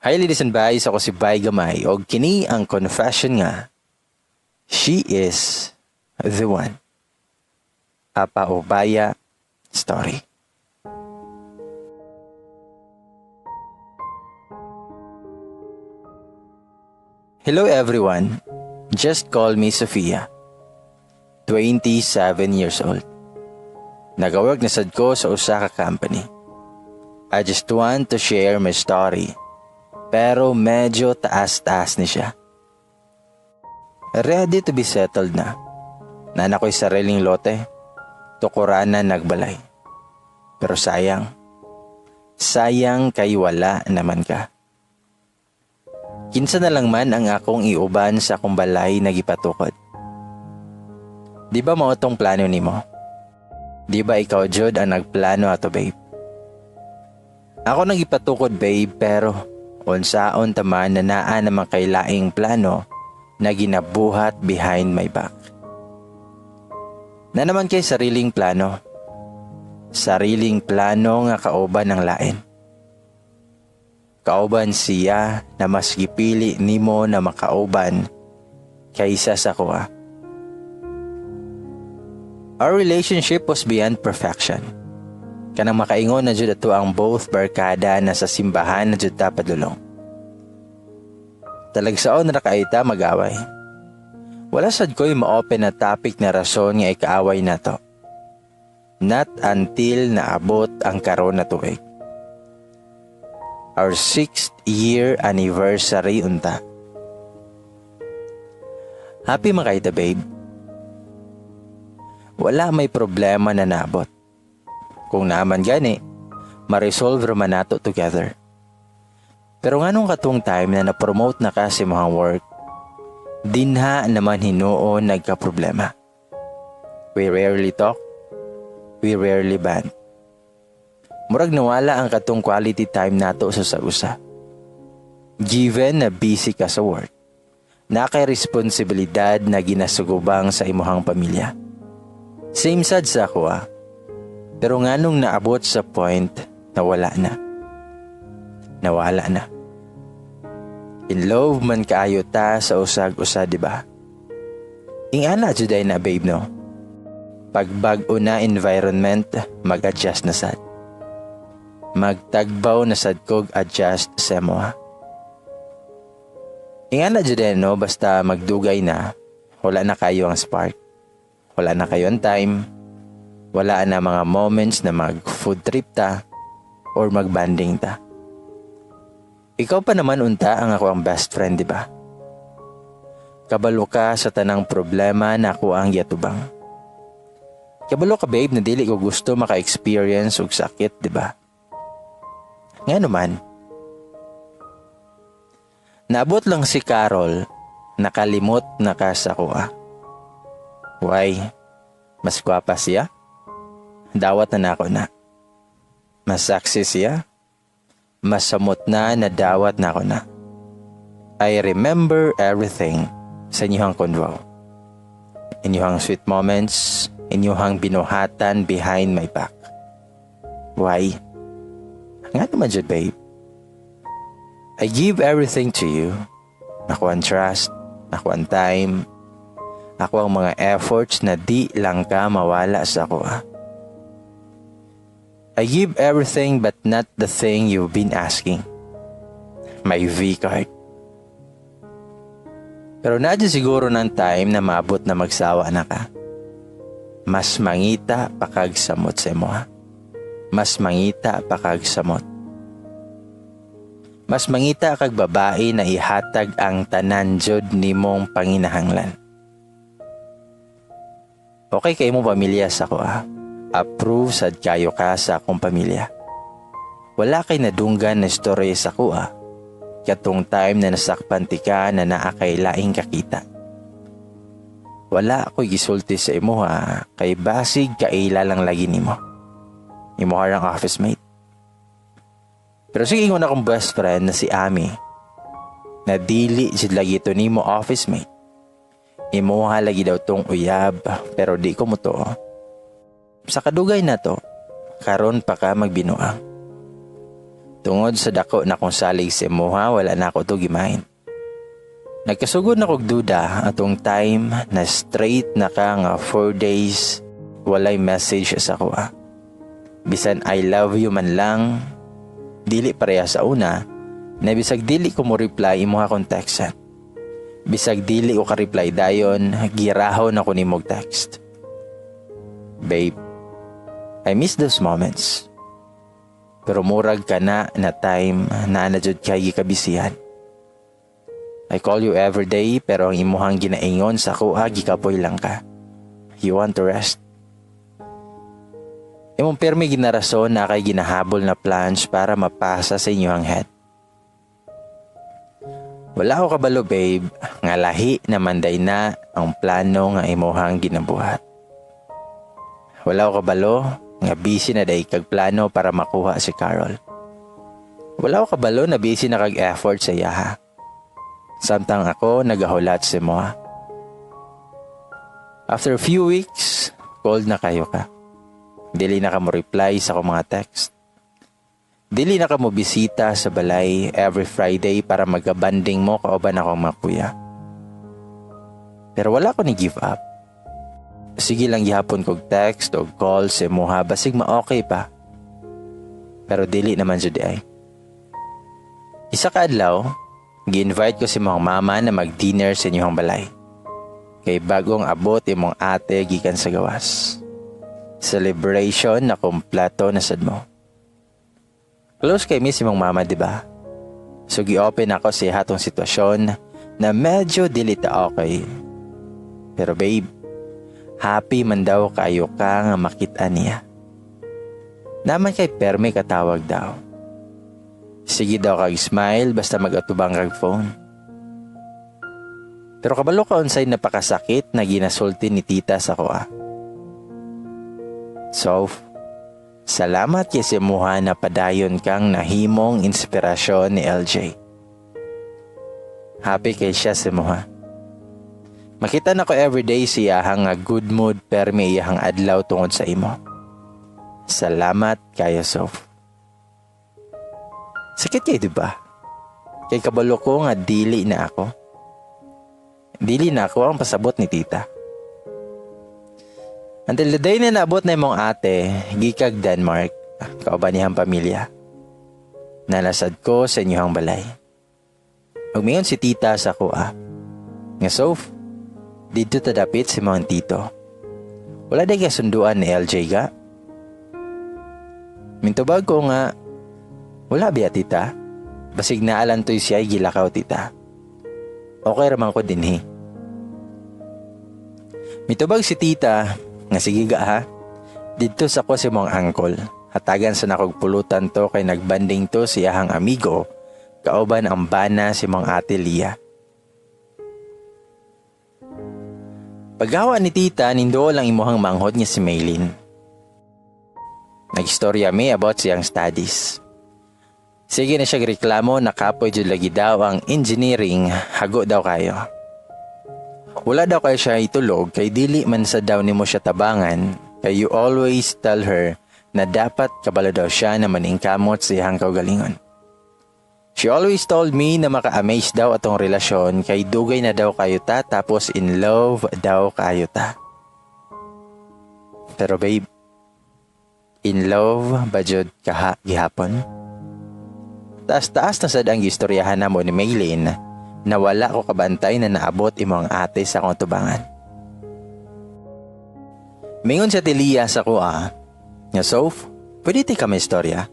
Hi, ladies and guys, ako si Bay Gamay og kini ang confession nga "She is the One". A Paubaya Story. Hello, everyone. Just call me Sofia. 27 years old. Nagawork na sad ko sa usa ka company. I just want to share my story, pero medyo taas-taas ni siya. Ready to be settled na. Naa na ko'y sariling lote. Tukuranan nagbalay. Pero sayang. Sayang kay wala naman ka. Kinsa na lang man ang akong iuban sa akong balay na gipatukod? Di ba mao tong plano nimo? Di ba ikaw jud ang nagplano ato, babe? Ako nagipatukod, babe, pero unsaon ta man na naa naman kay laing plano na ginabuhat behind my back. Naa naman kay sariling plano. Sariling plano nga kauban ng lain. Kauban siya na mas gipili nimo na makauban kaysa sa akoa. Our relationship was beyond perfection. Kanang makaingon na jud ato ang both barkada na sa simbahan na jud ta padulong. Talagsaon ra kaayo ta mag-away. Wala sad ko'y ma-open na topic na rason nga ikaaway nato. Not until naabot ang karon na tuig. Our sixth year anniversary unta. Happy man kaayo ta, babe. Wala may problema na naabot. Kung naa man gani, ma-resolve raman nato together. Pero nganong katong time na na-promote na ka sa imong work, dinha naman hinuon nagka-problema. We rarely talk, we rarely bond. Murag nawala ang katong quality time nato sa usa. Given na busy ka sa work, naa kay responsibilidad na ginasugubang sa imuhang pamilya. Same sad sa ako ah. Pero nganong naabot sa point na wala na. Nawala na. In love man kaayo ta sa usag-usa, di ba? Ingana jud ay na, babe, no? Pag bag-o na environment, mag-adjust na sad. Magtagbaw na sad kog adjust sa imo ha. Ingana jud ay, no, basta magdugay na, wala na kaayo ang spark. Wala na kaayo ang time. Wala na mga moments na mag-food trip ta or mag-bonding ta. Ikaw pa naman unta ang ako ang best friend, di ba? Kabalo ka sa tanang problema na ako ang giatubang. Kabalo ka, babe, na dili ko gusto maka-experience og sakit, di ba? Nga naman. Naabot lang si Carol, nakalimot na ka sa akoa. Why? Mas gwapa siya? Dawat na nako na. Mas sexy siya? Mas samot na nadawat na ako na. I remember everything sa inyong convo. Inyong sweet moments, inyong binuhatan behind my back. Why? Nga naman jud, babe. I give everything to you. Ako ang trust, ako ang time, ako ang mga efforts na di lang ka mawala sa ako. Ah. I give everything but not the thing you've been asking. My V card. Pero naa siguro ng time na maabot na magsawa na ka. Mas mangita pa kag samot sa imo ha. Mas mangita pa kag samot. Mas mangita kag babae na ihatag ang tanan jud nimong panginahanglan. Okay kay mo pamilya sa ko ah. Approve sad kayo ka sa akong pamilya. Wala kay nadunggan na istorya sa ko ah. Katong time na nasakpan ti ka na naa kay laing kakita. Wala ako'y gisulti sa imo ha, kay basig kaila lang lagi nimo. Imo ang office mate. Pero sige, ingon akong best friend na si Ami, na dili jud lagi to nimo office mate. Imuha lagi daw tong uyab, pero di ko mo to. Sa kadugay na to, karon pa ka magbinuang. Tungod sa dako na kong salig sa imuha, wala na ako to gi-mind. Nagkasugod na kog duda atong time na straight na ka nga 4 days walay message sa akoa. Bisan "I love you" man lang, dili pareha sa una, na bisag dili ko mo reply, imo akong textan. Bisag dili ko ka-reply dayon, girahon ako nimog text. Babe, I miss those moments. Pero murag ka na na time na na jud kay gikabisihan. I call you every day, pero ang imuhang ginaingon sa akoa, gikapoy lang ka. You want to rest. Imong permi ginarason na kay ginahabol na plans para mapasa sa inyong head. Wala ko kabalo, babe, nga lahi naman day na ang plano nga imuhang ginabuhat. Wala ko kabalo nga busy na day kag plano para makuha si Carol. Wala ko kabalo na busy na kag effort sa iyaha. Samtang ako nagahulat sa imoha. After a few weeks, cold na kayo ka. Dili na ka mo reply sa akong mga text. Dili na ka mo bisita sa balay every Friday para magabanding mo kauban akong mga kuya. Pero wala ko ni give up. Sige lang gihapon kog text o call sa imuha basig ma-okay pa. Pero dili naman jud ay. Isa ka adlaw, gi-invite ko si imong mama na mag-dinner sa inyong balay. Kay bagong abot imong ate gikan sa gawas. Celebration na kompleto na sad mo. Close kay mi sa imong mama, di ba? So gi-open ako sa hatong sitwasyon na medyo dili ta okay. Pero babe, happy man daw kayo ka nga makita niya. Naman kay perme katawag daw. Sige daw kag smile basta mag-atubang kag phone. Pero kabalo ka unsay napakasakit na ginasulti ni tita sa akoa. "So, salamat kay simuha na padayon kang nahimong inspirasyon ni LJ. Happy kay siya sa imuha. Makita na ko everyday siya nga good mood permi iyahang adlaw tungod sa imo. Salamat kayo, Soph." Sakit kay, di ba? Kay kabalo ko nga dili na ako. Dili na ako ang pasabot ni tita. Until the day na naabot na imong ate, gikag Denmark, kauban niyang pamilya. Nalasad ko sa inyong balay. Ug mingon si tita sa akoa nga, "Soph, didto ta dapit sa imong tito. Wala day kasunduan ni LJ ga?" Mintubag ko nga, "Wala biya, tita. Basig naalan to'y siya gilakaw, tita. Okay raman ko dinhi." Mitubag si tita nga, "Sige ga ha. Didto sa ko sa imong uncle. Hatagan sa nakog pulutan to kay nagbanding to si iyahang amigo kauban ang bana si imong ate Lia." Paggawa ni tita, nindo lang imuhang manghod nga si Maylin. Nagstorya mi about siyang studies. Sige na siya reklamo na kapoy jud lagi daw ang engineering, hago daw kayo. Wala daw kayo siya itulog kay dili man sa daw nimo siya tabangan kay you always tell her na dapat kabalo daw siya na maningkamot sa iyang kaugalingon. She always told me na maka-amaze daw atong relasyon kay dugay na daw kayo ta tapos in love daw kayo ta. Pero babe, in love ba jud kaha gihapon? Taas-taas na sad ang gistoryahan namo ni Maylin na wala ko kabantay na naabot imong ate sa akong tubangan. Mingon sa Tilia sa kuha, nga, "Soph, pwede ti kami istorya?"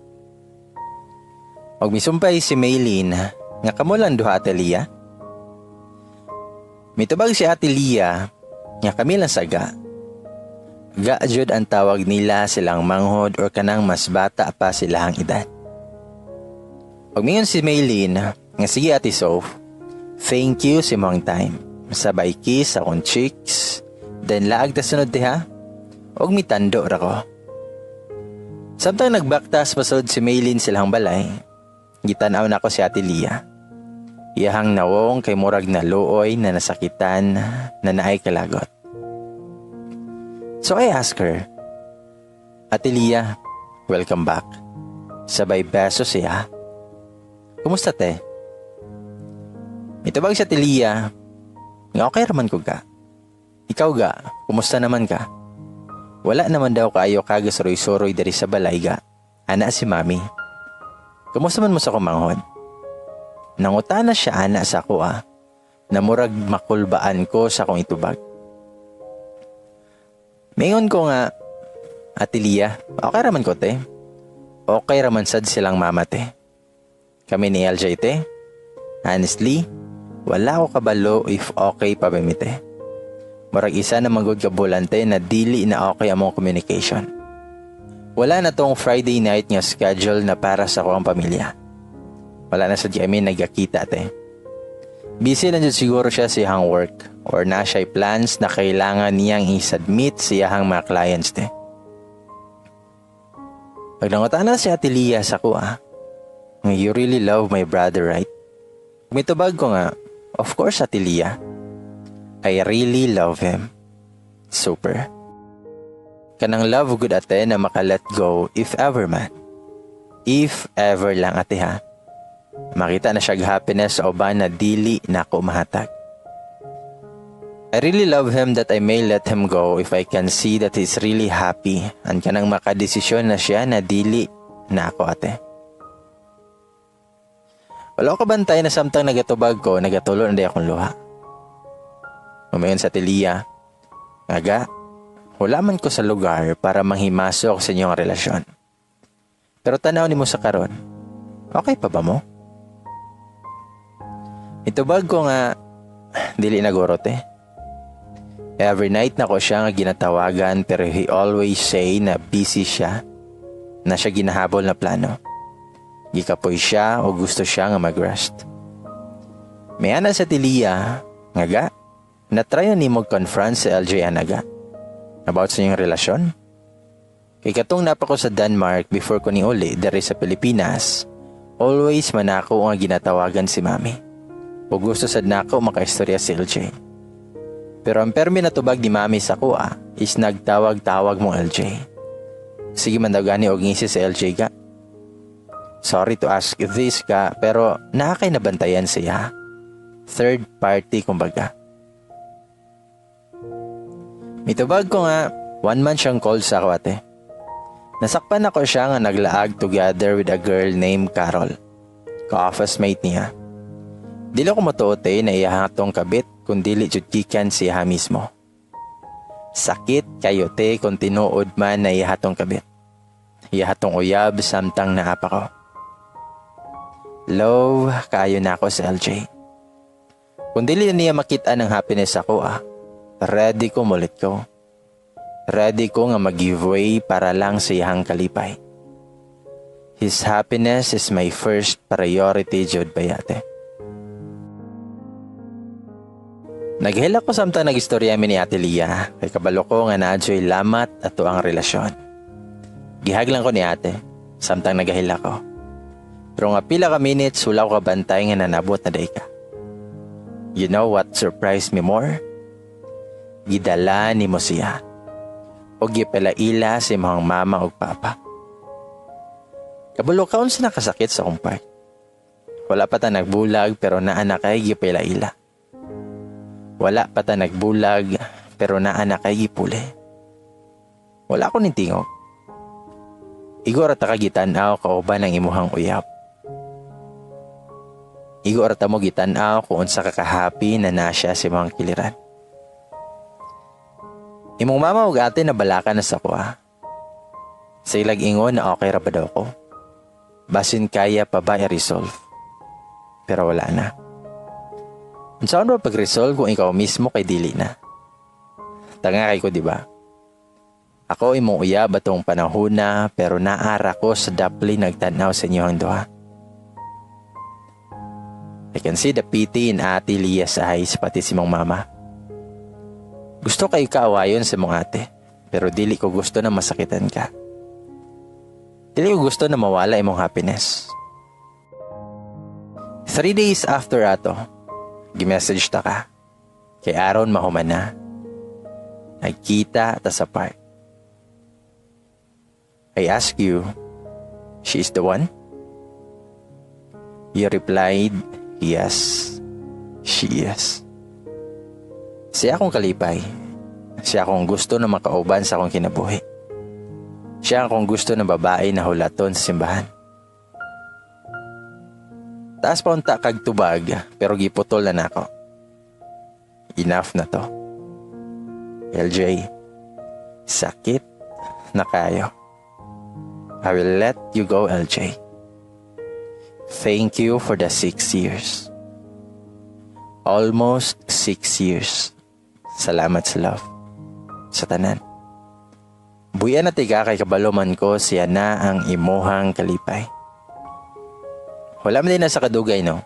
Og misumpay si Maylin nga, "Kamo lang duha, Ate Lia?" Mitubag si Ate Lia nga kami lang sa ga. Ga jud ang tawag nila silang manghod or kanang mas bata pa sila ang edad. Og mingon si Maylin nga, "Sige, Ate Soph, thank you sa imong time. Sabay kiss akong cheeks, then laag ta sunod diha. Og mitando ra ko." Samtang nagbaktas pasod si Maylin silang balay, gitanaw na ko si Ate Lia. Iyahang nawong kay murag na luoy na nasakitan na naay kalagot. So I ask her, "Ate Lia, welcome back." Sabay beso siya. Kumusta, te? Mitubag si Ate Lia nga okay raman ko, ga. Ikaw ga, kumusta naman ka? Wala naman daw kaayo ka gasuroy-suroy diri sa balay, ga. Ana si Mami. Kumusta man mo sa kumanghod? Nangutana siya ana sa ako ah, na murag makulbaan ko sa akong itubag. Mingon ko nga, "Ate Lia, okay raman ko, te. Okay raman sad silang mama, te. Kami ni LJ, te. Honestly, wala ko kabalo if okay pa ba mi, te. Murag isa na man gud ka bulan, te, na dili na okay among communication. Wala na tong Friday night nga schedule na para sa akong pamilya. Wala na sad kami nagakita, te. Busy lang jud siguro siya sa iyang work or na siya plans na kailangan niyang i-submit sa iyang mga clients, te." Pag nangutana si Ate Lia sa ko ah, "You really love my brother, right?" Mitubag ko nga, "Of course, Ate Lia. I really love him. Super. Kanang love gud, ate, na maka-let go if ever man. If ever lang, ate, ha. Makita na siya happiness sa uban na dili na ako mahatag. I really love him that I may let him go if I can see that he's really happy and kanang makadesisyon na siya na dili na ako, ate." Wala ko bantay na samtang nagatubag ko, nagatulo na di akong luha. Muingon si Ate Lia, "Nga, wala man ko sa lugar para manghimasok sa inyong relasyon. Pero tanaw nimo sa karon, okay pa ba mo?" Itubag ko nga, "Dili na guro, te. Every night na ko siya nga ginatawagan pero he always say na busy siya, na siya ginahabol na plano. Gikapoy siya o gusto siya nga mag-rest." May ana si Ate Lia, nga, "Ga, na-try na nimo confront si LJ ana, ga, about sa inyong relasyon? Kay katong naa pa ko sa Denmark before ko ni uli diri sa Pilipinas, always man ako nga ginatawagan si Mami. O gusto sad nako makaistorya si LJ. Pero ang permi na tubag ni Mami sa kuha is nagtawag-tawag mo LJ. Sige man daw gani og ngisi si LJ, ga. Sorry to ask this ka, pero naa kay nabantayan siya? Third party kumbaga." Mitubag ko nga, "One month siyang call sa ako, ate. Nasakpan ako siya nga naglaag together with a girl named Carol. Ka-office mate niya. Dili ko motuo, te, na iya tong kabit kung dili jud gikan siya mismo. Sakit kayo, te, kung tinuod man na iya tong kabit. Iya tong uyab samtang naa pa ko. Love kaayo na ako sa LJ. Kung dili na niya makita ng happiness ako ah, ready ko mulit ko. Ready ko nga mag-give way para lang sa iyang kalipay. His happiness is my first priority jud bay, ate." Naghilak ko samtang nagistorya mi ni Ate Lia kay kabalo ko nga naadyo'y lamat ato ang relasyon. Gihag lang ko ni ate samtang nagahila ko. Pero nga pila ka minutes, wala ko kabantay nga nanabot na day ka. You know what surprised me more? Gidala ni mo siya. O gipalaila si mga mama ug papa. Kabalo ka unsa nakasakit sa akong part? Wala pa ta nagbulag pero naa na kay gipalaila. Wala pa ta nagbulag pero naa na kay gipuli. Wala ko ning tingog. Igo ra ta ka gitan-aw kauban ang imuhang uyab. Igo ra ta mo gitan-aw kung unsa ka ka-happy na na siya sa imong kiliran. Imong mama ug ate nabalaka na sa kuha. Sa ilag ingon na okay ra ba daw ko. Basin kaya pa ba i-resolve. Pero wala na. Unsaon ba pag-resolve kung ikaw mismo kay dili na? Tanga kay ko, di ba? Ako imong uyab atong panahona pero naara ko sa dapli nagtanaw sa inyong duha. I can see the pity in Ate Lia's eyes, pati si mong mama. Gusto kayo kaawayon sa mong ate, pero dili ko gusto na masakitan ka. Dili ko gusto na mawala imong happiness." 3 days after ato, gimessage ta ka. Kay aron mahuman na. Nagkita ta sa park. I ask you, she is the one? You replied, "Yes, she is." Siya akong kalipay. Siya akong gusto na makauban sa akong kinabuhi. Siya akong gusto na babae na hulaton sa simbahan. Taas pa unta kag tubag, pero giputol na nako. Enough na to. LJ, sakit na kaayo. I will let you go, LJ. Thank you for the 6 years. Almost 6 years. Salamat sa love. Sa tanan. Buyan na tiga kay kabalo man ko siya na ang imuhang kalipay. Wala man diay na sa kadugay, no?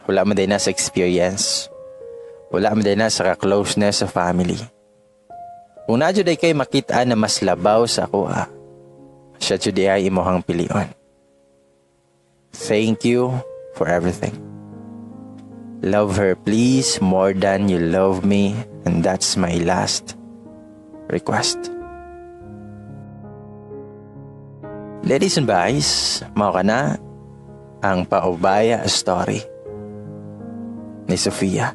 Wala man diay na sa experience. Wala man diay na sa ka-closeness sa family. Kung naa diay kay makita na mas labaw sa ako, ah, siya jud ay imuhang pilion. Thank you for everything. Love her, please, more than you love me, and that's my last request. Ladies and guys, mao kana ang paubaya story ni Sofia.